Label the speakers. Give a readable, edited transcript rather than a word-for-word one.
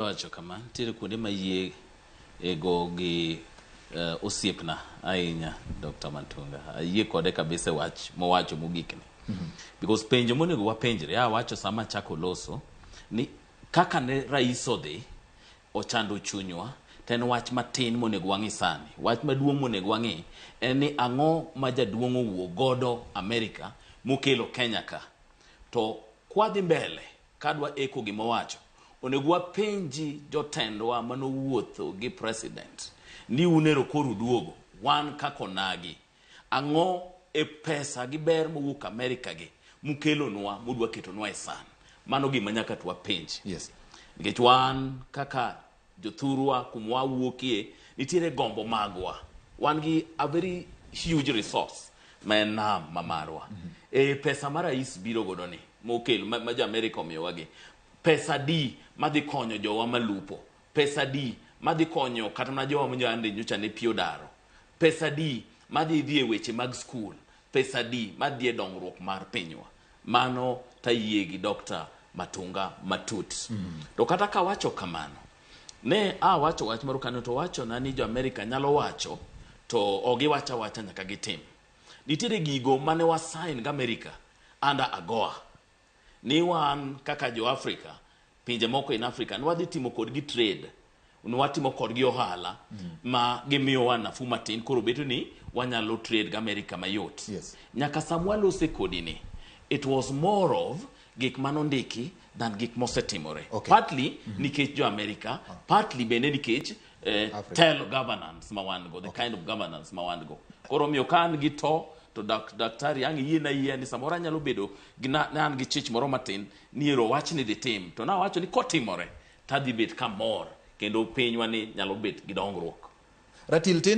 Speaker 1: Wacho kama, nitiere kuonde ma yie ego gi osiepna ahinya, Dr. Matunga. Ayie kode kabisa e wach mowacho mogik ni. Because penjo monego wapenjre, awacho sama achako loso, ni kaka ne rais odhi, ochando chunywa, to en wach matin monego wang'i sani. Wach maduong' monego wang'i en ni ang'o ma jaduong' owuok godo Amerika mokelo Kenya ka. To kwadhi mbele, kadwa eko gima owacho, onego wapenji jotendwa manowuotho gi president ni un ero koro uduogo, wan kaka onagi, ang'o e pesa gi ber mowuok Amerika gi mukelonwa mudwa ketonwa e san? Mano gima nyaka to wapenji. Nikech wan kaka jothurwa kuma wawuokie nitiere gombo magwa. Wan gi a very huge resource ma en nam ma marwa. E pesa ma rais biro godo ni mokel ma jo Amerika omiyowa gi, pesa di madhi konyo jowa malupo, pesa di madhi konyo kata mana jowa manyande nyocha ne pi odaro, pesa di madhi dhi e weche mag skul, pesa di madhi e dongruok mar pinywa. Mano tayie gi Dr. Matunga matut. To kata kawacho kamano, ne awacho wach moro kanyo to wachona ni jo Amerika nyalo wacho to ok giwacho awacha, nyaka gitim. Nitiere gigo mane wa sign gi Amerika under AGOA ni wan kaka jo Africa, pinje moko in Africa, ne wadhi timo kodgi trade, ne watimo kodgi ohala ma gimiyowa nafuu matin, koro bedo ni wanyalo trade gi America mayot. Nyaka sama walose kodi ni, it was more of gik manondiki than gik mosetimore. Partly nikech jo America, partly bende nikech
Speaker 2: Africa.
Speaker 1: Tell governance ma wan go, the kind of governance ma wan go. Koro omiyo ka an gi to daktari ang' yiena yie ni samoro anyalo bedo gi na an gi chich moro matin ni ero wach ni dhi tim, to nawacho ni kotimore tadhi bet kamor kendo pinywa ni nyalo bet gi dongruok.
Speaker 2: Ratil tin.